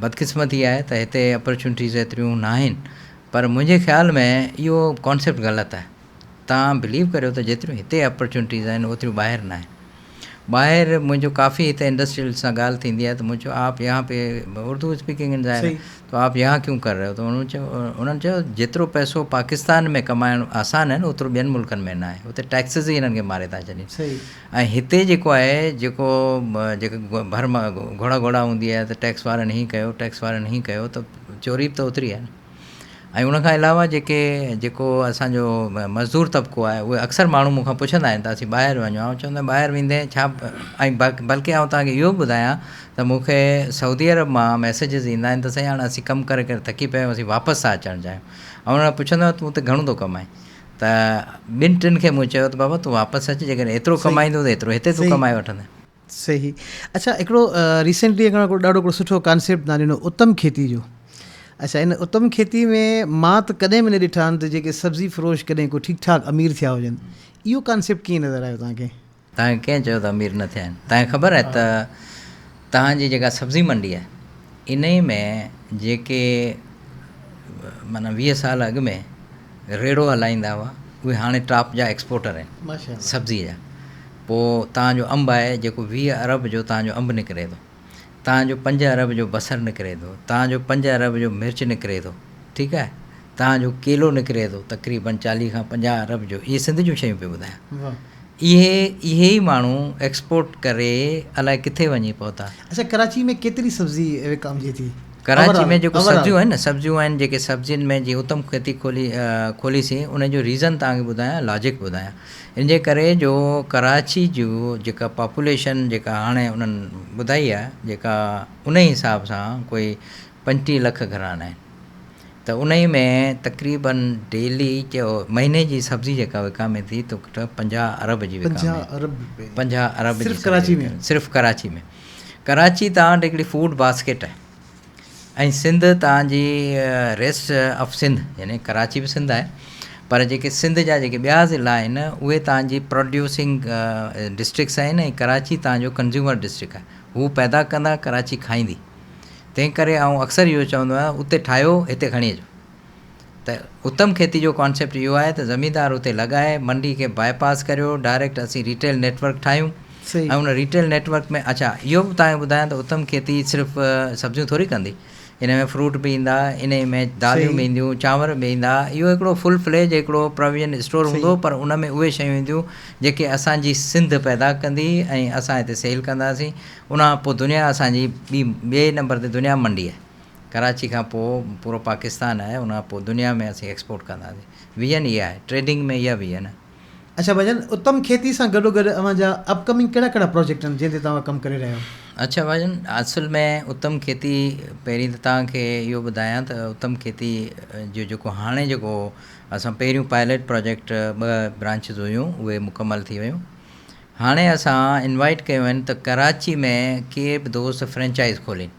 بدقسمتي آهي ته هتي اپرچونٽيز ايتريون ناهن پر منهنجي خيال ۾ اهو ڪانسيپٽ غلط آهي. توهان بليو ڪريو ته جيتريون هتي اپرچونٽيز آهن اوتريون ٻاهر ناهن. ٻاهر منهنجو ڪافي هتي انڊسٽريل سان ڳالهه ٿيندي آهي ته مون چيو آپ يهان پي اردو اسپيڪنگ ان ظاهر تو آپ يهان ڪيون ڪر رهي هو ته انهن چيو انهن چيو جيترو پئسو پاڪستان ۾ ڪمائڻ آسان آهي نه اوترو ٻين ملڪن ۾ نه آهي اتي ٽيڪسز ئي انهن کي ماري ٿا ڇڏين ۽ هتي جيڪو آهي جيڪو جيڪي ڀر مان گهوڙا گهوڙا هوندي آهي ته ٽيڪس وارن هي ڪيو ٽيڪس وارن هي ڪيو ته چوري به ته اوتري آهي نه ۽ ان کان علاوه جيڪي جيڪو اسان جو مزدور طبقو آهي اهي اڪثر ماڻهو مون کان پڇندا آهن ته اسين ٻاهر وڃون آئون چوندو آهيان ٻاهر ويندين ڇا ۽ بلڪه آئون توهان کي اهو به ٻڌايان ته مون کي سعودي عرب مان ميسيجز ايندا آهن ته سائين هاڻ اسين ڪم ڪري ڪري ٿڪي پيا آهيون اسين واپس ٿا اچڻ چاهيون آئون انهن کان پڇندو آهيان تون اتي گهڻو ٿو ڪمائين ته ٻن ٽن کي مون چيو ته بابا تون واپس اچ جيڪڏهن ايترو ڪمائيندو ته ايترو هتي تون ڪمائي وٺندين. صحيح اڇا هڪڙو ريسينٽلي هڪڙو ڏاڍو هڪڙو سٺو ڪانسيپٽ تان ڏنو اتم کيتي جو اڇا ان اتم کيتي ۾ مان ته ڪڏهن به نه ڏٺا آهن ته جيڪي سبزي فروش ڪڏهن ڪو ٺيڪ ٺاڪ امير ٿيا هجن اهو ڪانسيپٽ ڪيئن نظر آيو توهان کي؟ توهان کي ڪنهن چيو ته امير نه ٿيا آهن؟ توهان کي خبر آهي ته توهان جي جيڪا سبزي منڊي آهي انهي ۾ جيڪي معنيٰ 20 سال اڳ ۾ ريڙهو هلائيندا هئا اهي هاڻي ٽاپ جا ايڪسپورٽر آهن سبزي جا پوء توهان جو انب آهي جيڪو 20 ارب جو توهان جو انب نڪري ٿو، توهان جو پنج ارب جو بصر نڪري ٿو، توهان جو پنج ارب جو مرچ نڪري ٿو، ٺيڪ آهي، توهان جو ڪيلو نڪري ٿو تقريبن 40 کان 50 ارب جو، اهي سنڌ جون شيون پيو ٻڌايان، اهي اهي ئي ماڻهو ايڪسپورٽ ڪري الائي ڪٿي وڃي پهتا. اڇا ڪراچي ۾ ڪيتري سبزي وڪامجي ٿي؟ ڪراچي ۾ جيڪو سبزيون آهن نه سبزيون آهن جيڪي سبزين ۾ جيئن اتم کيتي کولي کوليسين ان جو ريزن توهان کي ٻڌايان لاجڪ ٻڌايان ان جي ڪري جو ڪراچي جو جيڪا پاپوليشن جيڪا هاڻي انهن ٻڌائي آهي جيڪا انهي حساب سان ڪوئي 35 لک گهرانا آهن ته انهي ۾ تقريبن ڊيلي چئو مهيني جي سبزي جيڪا وڪامي ٿي ته 50 ارب جي وڪامي 50 ارب صرف ڪراچي ۾ صرف ڪراچي ۾ ڪراچي توهان وٽ هڪڙي فوڊ باسڪيٽ آهي ۽ سنڌ توهان جي ريسٽ آف سنڌ يعني ڪراچي به سنڌ آهي پر جيڪي سنڌ جا جيڪي ٻيا ضلعا آهن اهي توهان جي پروڊيوسنگ ڊسٽرڪس آهن ۽ ڪراچي توهان جو ڪنزيومر ڊسٽرڪ آهي هو پيدا ڪندا ڪراچي کائيندي تنهن ڪري آئون اڪثر اهو چوندو آهيان اتي ٺاهيو هتي کڻي اچو ته اتم کيتي جو ڪانسيپٽ اهو آهي ته زميندار اتي لڳائي منڊي کي باء پاس ڪريو ڊائريڪٽ اسين ريٽيل نيٽ ورڪ ٺاهيون ۽ ان ريٽيل نيٽ ورڪ ۾ اڇا اهو به توهان کي ٻڌايان ته اتم کيتي صرف سبزيون ٿوري ڪندي ان ۾ فروٽ به ايندا ان ۾ داليون به اينديون چانور به ايندا اهو هڪڙو فل فليج هڪڙو پروويزن اسٽور هوندو پر ان ۾ اهي شيون اينديون جيڪي اسان جي سنڌ پيدا ڪندي ۽ اسان هتي سيل ڪنداسين ان کان پوء دنيا اسان جي ٻي ٻئي نمبر تي دنيا منڊي آهي ڪراچي کان پوء پورو پاڪستان آهي ان کان پوء دنيا ۾ اسين ايڪسپورٽ ڪنداسين ويزن اها آهي ٽريڊنگ ۾ اها ويزن آهي. اڇا ڀائيجان اتم کيتي سان گڏو گڏ اوهان جا اپ ڪمنگ ڪهڙا ڪهڙا پروجيڪٽ آهن جنهن تي توهان ڪم ڪري رهيا آهيو؟ اڇا ڀائيجان اصل ۾ اتم کيتي پهرين ته توهان کي اهو ٻڌايان ته اتم کيتي جو جيڪو هاڻي جيڪو اسان پهريون پائليٽ پروجيڪٽ ٻه برانچز هيون اهي مڪمل ٿي ويون. هاڻي اسان انوائيٽ ڪيون آهن ته ڪراچي ۾ ڪي به دوست فرينچائز کولين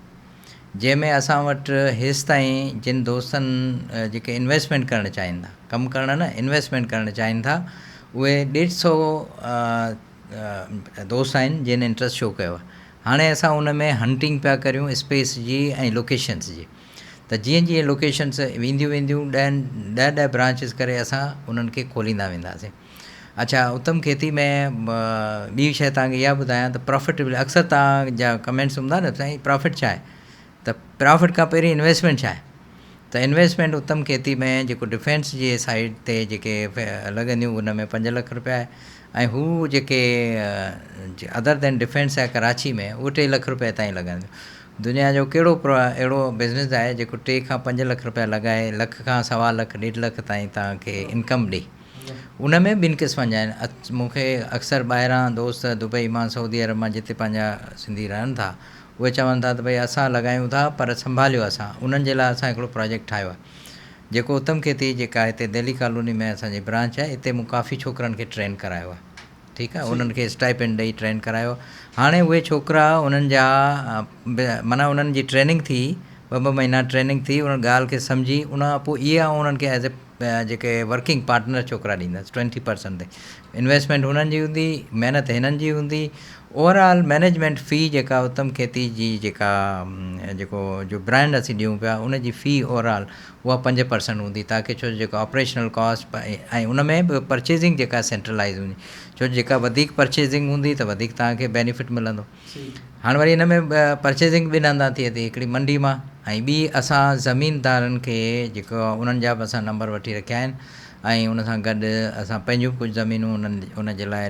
جنهن ۾ اسان وٽ هيستائين جن دوستن جيڪي انويسٽمينٽ ڪرڻ چاهين ٿا ڪم ڪرڻ نه انويسٽمينٽ ڪرڻ چاهين ٿا اهي ڏيڍ سو دوست آهن جن انٽرسٽ شو ڪيو آهي هاڻي اسان ان ۾ هنٽنگ پيا ڪريون اسپيس جي ۽ لوڪيشنس جي ته جيئن جيئن لوڪيشنس وينديون وينديون ڏهن ڏهه ڏهه برانچز ڪري اسان انهن کي کوليندا وينداسين اڇا اتم کيتي ۾ ٻي شيء توهان کي اها ٻڌايان ته پرافٽ اڪثر توهان جا ڪمينٽس هوندا نه سائين پرافٽ ڇا آهي ته پرافٽ کان پهرين انويسٽمينٽ ڇا آهي ته انويسٽمينٽ اتم کيتي ۾ جيڪو ڊفينس جي سائيڊ تي جيڪي لڳنديون ان ۾ 5 لک روپيا آهي ۽ هو جيڪي ادر دين ڊفينس آهي ڪراچي ۾ اهو 3 لک روپيا تائين لڳنديون دنيا جو ڪهڙو اهڙو بزنس آهي جيڪو 3 کان 5 لک روپيا لڳائي لک کان سوا لک ڏيڍ لک تائين توهان کي انڪم ڏئي. ان ۾ ٻن قسمن جا آهن. مون کي اڪثر ٻاهران دوست دبئي مان سعودي عرب مان جتي پنهنجا سنڌي رهن ٿا اهي چون ٿا ته ڀئي اسان لڳايون ٿا پر سنڀاليو اسان انهن جي لاء اسان هڪڙو پراجيڪٽ ٺاهيو آهي جيڪو اتم کيتي جيڪا هتي دهلي ڪالوني ۾ اسان جي برانچ آهي اتي مون ڪافي ڇوڪرن کي ٽرين ڪرايو آهي. ٺيڪ آ انهن کي اسٽائپينڊ ڏئي ٽرين ڪرايو هاڻي اهي ڇوڪرا انهن جا معنيٰ انهن جي ٽريننگ ٿي ٻه ٻه مهينا ٽريننگ ٿي انهن ڳالهه کي سمجهي ان کان پوء اهي آئون انهن کي ايز اي جيڪي ورڪنگ پارٽنر ڇوڪرا ڏيندس 20% تي انويسٽمينٽ انهن جي هوندي محنت هنن جي هوندي اوور آل مئنيجمينٽ في جيڪا اتم کيتي جي جيڪا جيڪو جو برانڊ اسين ڏيون پيا ان جي في اوور آل اها 5% هوندي تاڪه ڇو جو جيڪو آپريشنل ڪاسٽ ۽ ان ۾ به پرچيزنگ جيڪا سينٽرلائز هوندي ڇو جو جيڪا وڌيڪ پرچيزنگ هوندي ته وڌيڪ توهان کي بينيفٽ ملندو هاڻ وري ان ۾ پرچيزنگ ٻن هنڌان ٿئي ٿي هڪڙي منڊي مان ۽ ٻي اسان زميندارن کي جيڪو انهن جا به اسان نمبر وٺي رکيا آهن ۽ ان سان گڏ اسان پنهنجون به ڪجهه زمينون انهن ان جي لاء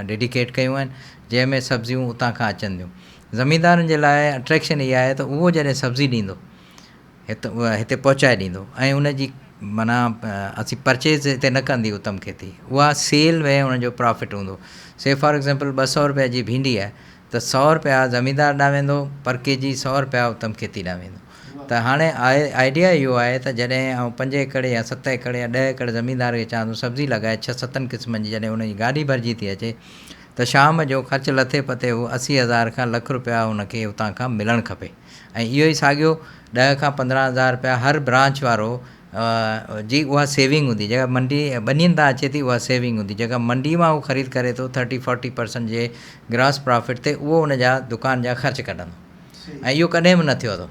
ڊيڊيڪيٽ ڪيون آهن جنهن ۾ سبزيون اتان کان اچن ٿيون زميندارن جي لاء اٽريڪشن اها آهي ته اهو جڏهن سبزي ڏيندو هت هتي پهچائي ڏيندو ۽ ان جي معنيٰ اسين پرچيز هتي نه ڪندي اتم کيتي اها سيل ۾ ان جو پرافٽ هوندو سي فار ايگزامپل 200 روپيا جي ڀينڊي آهي ته 100 روپيا زميندار ڏانهن ويندو پر ڪي جي 100 روپيا اتم کيتي ڏانهن ويندو ته هاڻي آئيڊيا اهو آهي ته جڏهن آئون 5 ايڪڙ يا 7 ايڪڙ يا 10 ايڪڙ زميندار کي چوان ٿو سبزي لڳائي ڇهه ستن قسمن جي جڏهن ان جي گاڏي ڀرجي ٿي اچي ته شام جو خرچ لٿي پتي هو 80 هزار کان لک روپيا هن کي اتان کان ملڻ کپي ۽ اهو ئي ساڳيو 10 کان 15 هزار رپيا هر برانچ وارو جي اها سيونگ هوندي جيڪا منڊي ٻنين تان اچي ٿي اها سيونگ هوندي جيڪا منڊي مان هو خريد ڪري ٿو 30 40% جي گراس پرافٽ تي اهو ان جا دڪان جا خرچ ڪڍندو ۽ اهو ڪڏهن به نه ٿيو اٿو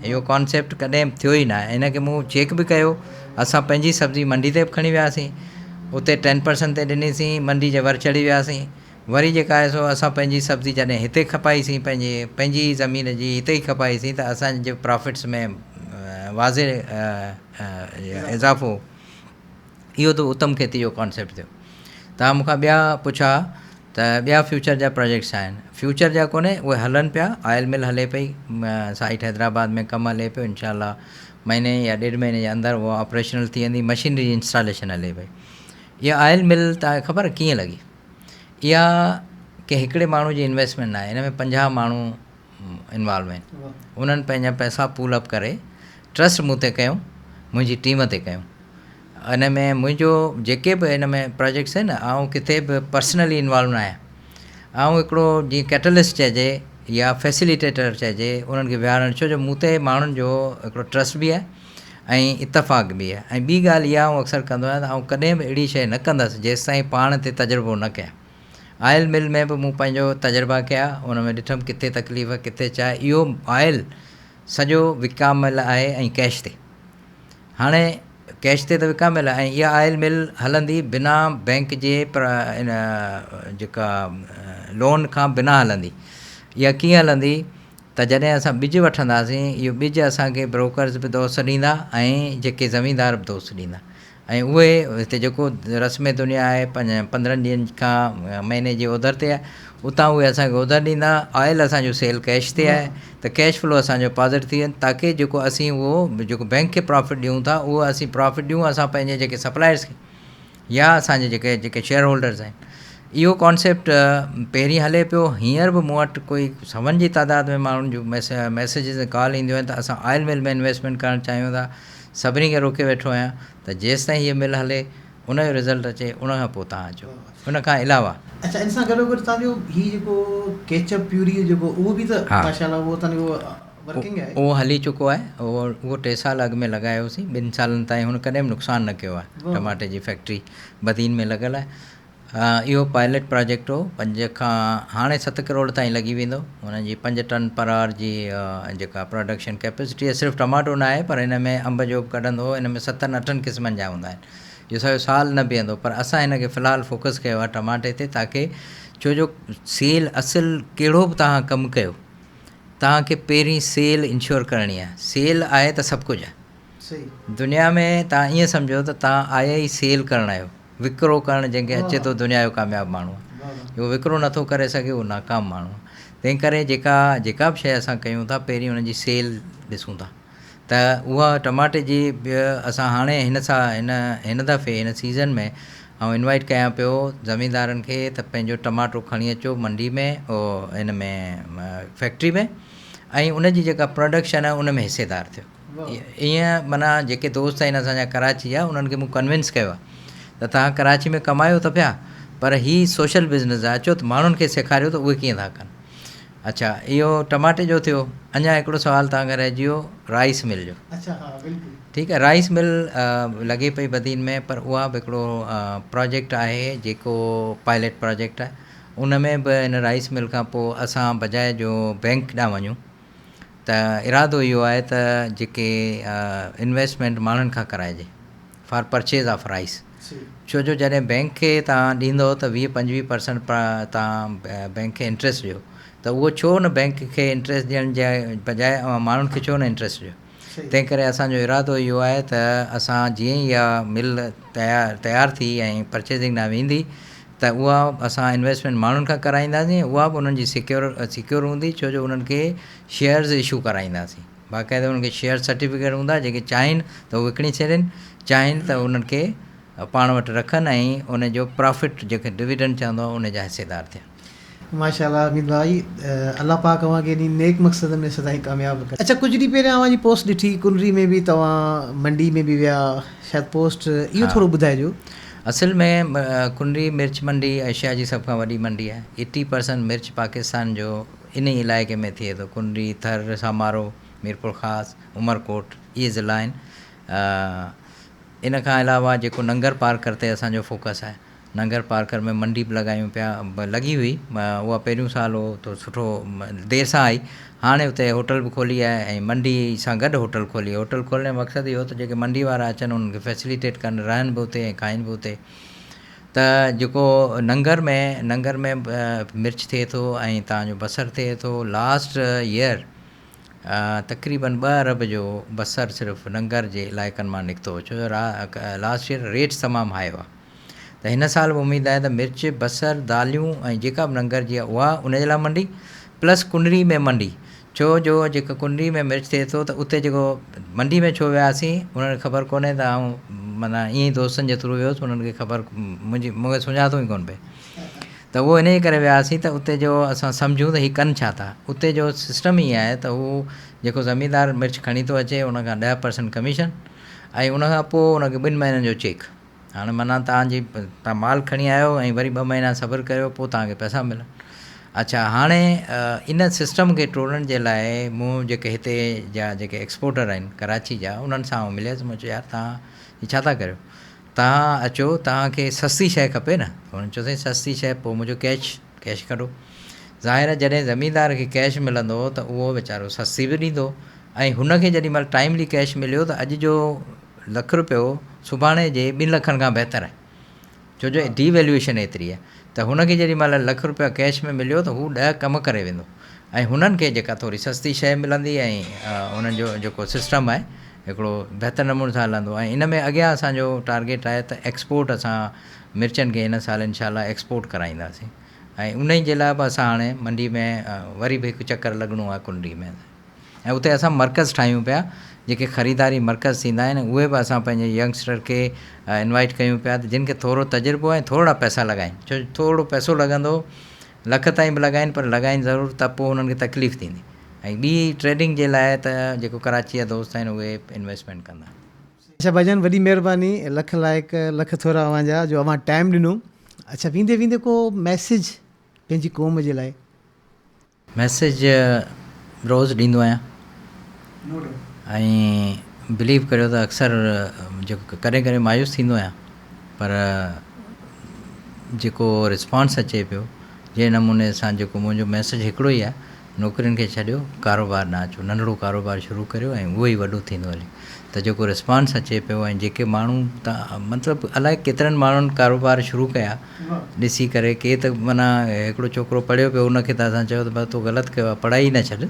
اهو ڪانسيپٽ ڪڏهن به ٿيو ئي نه آهي ان کي مون چيڪ به ڪيو اسان پنهنجي سبزي منڊي تي به کڻي وياسين اتي 10% تي ڏنيسين منڊي جي ور چڙهي وياسين وري جيڪا آهي سو اسان پنهنجي سبزي جڏهن هتي کپائيسين پنهنجي پنهنجي ئي زمين جي هتي ئي کپائيسين ته اسان جي پرافٽس ۾ واضح اضافو اهو ته اتم کيتي جو ڪانسيپٽ ٿيو. توهان مون کان ٻيا پڇا ته ٻيا فيوچر جا پراجيڪٽس آهن فيوچر جا ڪونهي اهي هلن پيا آئل مل هلي پئي سائيٽ حيدرآباد ۾ ڪم هلي پيو انشاء الله مهيني يا ڏيڍ مهيني جي اندر اها آپريشنل ٿي ويندي مشينري جي انسٽاليشن هلي پئي اها آئل مل توهان کي خبر ڪيئن لڳي اها ڪنهن هڪڙي ماڻهو جي انويسٽمينٽ ناهي ان ۾ 50 ماڻهو انوالو آهن انهن پنهنجا پئسا پول اپ ڪري ٽرسٽ مون تي ڪيو منهنجي ٽيم تي ڪيو ان ۾ منهنجو جيڪي به ان ۾ پراجيڪٽس آهن آئون ڪٿي به پرسنلي انوالو نه آهيان آئون هڪڙو جيئن ڪيٽلسٽ چئجي يا فيسليٽيٽر چئجي انهن کي ويهارڻ ڇو جو مون تي ماڻهن جو هڪڙو ٽرسٽ به آهي ۽ اتفاق به آهي ۽ ٻي ڳالهه اها آئون اڪثر ڪندو آهيان ته آئون ڪڏهن به اهڙي شيء نه ڪندس جيستائين پاڻ تي تجربو نه ڪيان. آئل مل ۾ به مون پنهنجو تجربا ڪيا ان ۾ ڏٺم ڪٿي تڪليف ڪٿي ڇا اهو آئل سڄو وڪاميل آهي ۽ ڪيش تي هاڻي ڪيش تي ته وڪاميل آهي ۽ اها آئل مل هلندي بنا بئنڪ جي ان جيڪا لون کان بنا هلندي اها ڪيئن هلندي ته جڏهن اسان ٻج وٺنداسين اهو ٻج اسان کي بروڪرز به دوست ڏيندا ۽ جيڪي زميندار به دوست ڏيندا ۽ اهي هتي جيڪو رسم دنيا آهي 15 ڏينهن کان مهيني جي اوڌر تي آهي اتان اهي اسان کي اوڌر ڏيندا آئل اسان جو سيل ڪيش تي آهي ته ڪيش فلو اسان جو پازيٽو ٿي وڃي تاڪي جيڪو اسين اهو جيڪو بئنڪ کي پرافٽ ڏيون ٿا اهو اسين پرافٽ ڏيون اسان پنهنجي جيڪي سپلائرس کي يا اسان جي جيڪي جيڪي شيئر هولڊرز آهن اهو ڪانسيپٽ پهرين هلي پيو هينئر به مون وٽ ڪوئي سون جي تعداد ۾ ماڻهن جون ميسيجز ۽ ڪال اينديون آهن ته اسان آئل مل ۾ انويسٽمينٽ ڪرڻ چاهيون ٿا سڀني کي روڪي ويٺو آهيان ته جيستائين هيء مل هلي ان جو رزلٽ اچي ان کان پوء توهان اچو ان کان علاوه. اڇا ان سان گڏو گڏ توهان جو هي جيڪو ڪيچپ پيوري جو جيڪو اهو به ته ماشاء الله اهو توهان جو ورڪنگ آهي. اهو هلي چڪو آهي اهو اهو ٽي سال اڳ ۾ لڳايوسين ٻن سالن تائين هن ڪڏهن به نقصان نه ڪيو آهي ٽماٽي جي فيڪٽري بدين ۾ لڳل آهي اهو پائلٽ پراجيڪٽ هو پنج کان هاڻي ست ڪروڙ تائين لڳي ويندو ان جي پنج ٽن پر آور جي جيڪا پراڊڪشن ڪيپسٽي آهي صرف ٽماٽو نه آهي پر ان ۾ انب جو به ڪڍندو هو ان ۾ ستن اٺن قسمن جا هوندا آهن جو سڄو سال نه بيهندو پر اسان هن کي في الحال فوڪس ڪيو آهي ٽماٽي تي تاڪي ڇو جو سيل اصل ڪهڙو به توهان ڪم ڪيو توهان کي پهرين سيل انشور ڪرڻي آهي سيل آهي ته سڀ ڪجهه آهي دنيا ۾ توهان ائين سمجهو ته توهان آيا ئي سيل ڪرڻ آهيو وڪرو ڪرڻ جنهن کي اچي ٿو دنيا جو ڪامياب ماڻهو آهي جو وڪرو نٿو ڪري سگهي اهو ناڪام ماڻهو آهي تنهن ڪري جيڪا جيڪا به شيء اسان ڪيون ٿا پهرين ان جي سيل ڏسون ٿا ته اها ٽماٽي جي به اسان هاڻي هن سا هن هن دفعي هن سيزن ۾ آئون انوائيٽ ڪيان پيو زميندارن کي ته پنهنجو ٽماٽو کڻي اچو منڊي ۾ او هن ۾ فيڪٽري ۾ ۽ ان جي جيڪا پروڊڪشن آهي ان ۾ حصيدار ٿيو ائين معنيٰ جيڪي دوست آهن اسان جا ڪراچي جا انهن کي مون ڪنوينس ڪيو آهي ته توهان ڪراچي ۾ ڪمايو ته پيا پر هي سوشل بزنس آهي اچو ته ماڻهن کي سيکاريو ته اهي ڪيئن ٿا ڪن اڇا اهو ٽماٽي جو ٿيو اڃا هڪڙو سوال توهان کان رهجي ويو رائس مل جو اڇا ها بلڪل ٺيڪ آهي رائس مل لڳي پئي بدين ۾ پر اها به هڪڙو پراجيڪٽ آهي جيڪو پائلٽ پراجيڪٽ آهي ان ۾ به ان رائس مل کان پوء اسان بجاء جو بينڪ ڏانهن وڃون ته ارادو اهو آهي ته جيڪي انويسٽمينٽ ماڻهن کان ڪرائجي فار پرچيز آف رائس ڇو جو جڏهن بينڪ کي توهان ڏيندو ته ويهه پنجويهه پرسنٽ توهان بينڪ کي انٽريسٽ ڏيو ته اهو ڇو نه بينڪ کي انٽريسٽ ڏيڻ جي بجاء اوهان ماڻهن کي ڇو نه انٽريسٽ ڏيو تنهن ڪري اسان جو ارادو اهو آهي ته اسان جيئن ئي اها مل تيار تيار ٿي ۽ پرچيزنگ ڏانهن ويندي ته اها اسان انويسٽمينٽ ماڻهن کان ڪرائينداسين اها به انهن جي سيڪيور سيڪيور هوندي ڇو جو انهن کي شيئرز اشو ڪرائينداسين باقاعده انهن کي شيئر سرٽيفڪيٽ هوندا جيڪي چاهين ته هو وڪڻي ڇڏين چاهين ته انهن کي پاڻ وٽ رکن ۽ ان جو پرافٽ جيڪي ڊويڊنڊ چوندو ان جا حصيدار ٿين. ماشاء الله حميد ڀائي الله پاڪ اوهان کي انهي نيڪ مقصد ۾ سدائين ڪامياب ڪري. اڇا ڪجهه ڏينهن پهريان اوهان جي پوسٽ ڏٺي ڪنري ۾ به توهان منڊي ۾ به ويا شايد پوسٽ اهو ٿورو ٻڌائجو. اصل ۾ ڪنري مرچ منڊي ايشيا جي سڀ کان وڏي منڊي آهي ايٽي پرسنٽ مرچ پاڪستان جو انهي علائقي ۾ ٿئي ٿو ڪنري، ٿر، سامارو، ميرپورخاص، عمرڪوٽ اهي ضلعا آهن ان کان علاوه جيڪو ننگر پارڪر تي اسان جو فوڪس آهي ننگر پارڪر ۾ منڊي به لڳايون پيا لڳي هئي اها پهريون سال هو ته سٺو دير سان آئي هاڻي اتي هوٽل به کولي آهي ۽ منڊي سان گڏ هوٽل کولي آهي هوٽل کولڻ جو مقصد اهو ته جيڪي منڊي وارا اچن انهن کي فيسليٽيٽ ڪن رهن به اتي ۽ کائن به اتي ته جيڪو ننگر ۾ ننگر ۾ مرچ ٿئي ٿو ۽ تان جو بصر ٿئي ٿو لاسٽ ايئر تقريبن ٻه ارب جو بصر صرف ننگر جي علائقن مان نڪتو ڇو جو لاسٽ ايئر ريٽس تمام هاء هئا ته هن سال به اميد آهي ته مرچ، بصر، داليون ۽ جيڪا به ننگر جي آهي اها ان جي لاء منڊي پلس ڪنري ۾ منڊي ڇو جو جيڪا ڪنري ۾ مرچ ٿئي ٿو ته اتي جيڪو منڊي ۾ ڇو وياسين انهن کي خبر ڪونهي ته آئون معنيٰ ائين ئي دوستن جي ٿرو ويس انهن کي خبر منهنجي مون کي سڃاتو ئي ڪونه پئي ته اهو انهيء ڪري وياسين ته اتي جو اسان سمجهون ته هي ڪن ڇا ٿا. اتي جو سسٽم ائين آهي ته هو جيڪو زميندار مرچ کڻي ٿو اچي ان کان 10% ڪميشن ۽ ان کان پوء ان کي ٻن مهينن جو چيڪ. هاڻي معنيٰ توهان جي توهان مال کڻي آيو ۽ وري ٻه مهينا صبر ڪريو پوء توهان کي پئسا ملن. اڇا هاڻي ان سسٽم کي ٽوڙڻ جي لاء مون جيڪي هتي جا جيڪي ايڪسپورٽر آهن ڪراچي جا انهن سان آئون مليس مون چيو يار توهان هي ڇا ٿا ڪريو؟ توهان اچو، توهان کي سستي شيء کپي نه؟ هنن چيو سائين سستي شيء، پوء منهنجو ڪيش، ڪيش ڪڍو. ظاهر آهي جڏهن زميندار کي ڪيش ملندو ته اهو ويچارو سستي به ڏيندو ۽ هن کي جيڏي مهل ٽائيملي ڪيش مليو ته اڄ جو لک رپيو سڀاڻي جي ٻن لکن کان بهتر آهي ڇو جو ڊي ويليوئيشن ايتري آهي ته هن کي جيڏي مهل لک رپيا ڪيش ۾ مليو ته هو ڏهه ڪم ڪري ويندو ۽ هنن کي جيڪا ٿوري سستي شيء ملندي ۽ انهن جو جيڪو سسٽم آهي هڪڙو بهتر نموني سان هلندو ۽ ان ۾ اڳيان اسان جو ٽارگيٽ آهي ته ايڪسپورٽ اسان مرچن کي هن سال انشاء الله ايڪسپورٽ ڪرائينداسين ۽ انهي جي لاء به اسان هاڻي منڊي ۾ وري به هڪ چڪر لڳڻو آهي ڪنري ۾ ۽ اتي اسان مرڪز ٺاهيون پيا جيڪي خريداري مرڪز ٿيندا آهن اهي به اسان پنهنجي ينگسٽر کي انوائيٽ ڪيون پيا ته جن کي ٿورو تجربو آهي ٿورڙا پئسا لڳائين ڇو جو ٿورڙو پئسو لڳندو لک تائين به لڳائين پر لڳائين ضرور ته پوء انهن کي تڪليف ٿيندي ۽ ٻي ٽريڊنگ جي لاء ته جيڪو ڪراچي جا دوست آهن اهي انويسٽمينٽ ڪندا. اڇا ڀائيجان وڏي مهرباني لک لائق لک ٿورا اوهان جا جو اوهان ٽائيم ڏنو اڇا ويندي ويندي ڪو ميسيج پنهنجي قوم جي لاء. ميسيج روز ڏيندو آهيان ۽ بليو ڪريو ته اڪثر جيڪو ڪڏهن ڪڏهن مايوس ٿيندو آهيان پر جيڪو رسپانس اچي پيو جنهن نموني سان جيڪو منهنجو ميسيج هڪڙو ئي آهي نوڪرين کي ڇڏيو ڪاروبار ڏانهن اچو ننڍڙو ڪاروبار شروع ڪريو ۽ اهو ئي وڏو ٿيندو هلي ته جيڪو رسپانس اچي پيو ۽ جيڪي ماڻهو ته مطلب الائي ڪيترن ماڻهن ڪاروبار شروع ڪيا ڏسي ڪري ڪي ته معنيٰ هڪڙو ڇوڪرو پڙهيو پيو ان کي ته اسان چيو ته بس تو غلط ڪيو آهي پڙهائي نه ڇڏ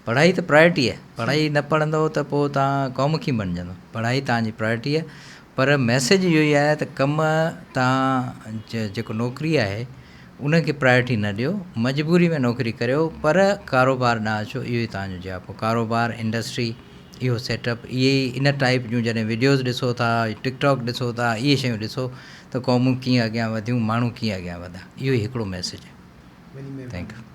پڙهائي ته پرائرٽي آهي پڙهائي نه پڙهندو ته پوء تان قوم ڪيئن بڻجندو پڙهائي تان جي پرائرٽي آهي پر ميسيج اهو ئي آهي ته ڪم تان جيڪو نوڪري آهي ان کي پرائرٽي نه ڏيو مجبوري ۾ نوڪري ڪريو پر ڪاروبار ڏانهن اچو اهو ئي توهان جو جياپو ڪاروبار انڊسٽري اهو سيٽ اپ اهي ئي ان ٽائيپ جون جڏهن وڊيوز ڏسو ٿا ٽڪ ٽاڪ ڏسو ٿا اهي شيون ڏسو ته قومون ڪيئن اڳيان وڌيون ماڻهو ڪيئن اڳيان وڌا اهو ئي هڪڙو ميسيج آهي thank you.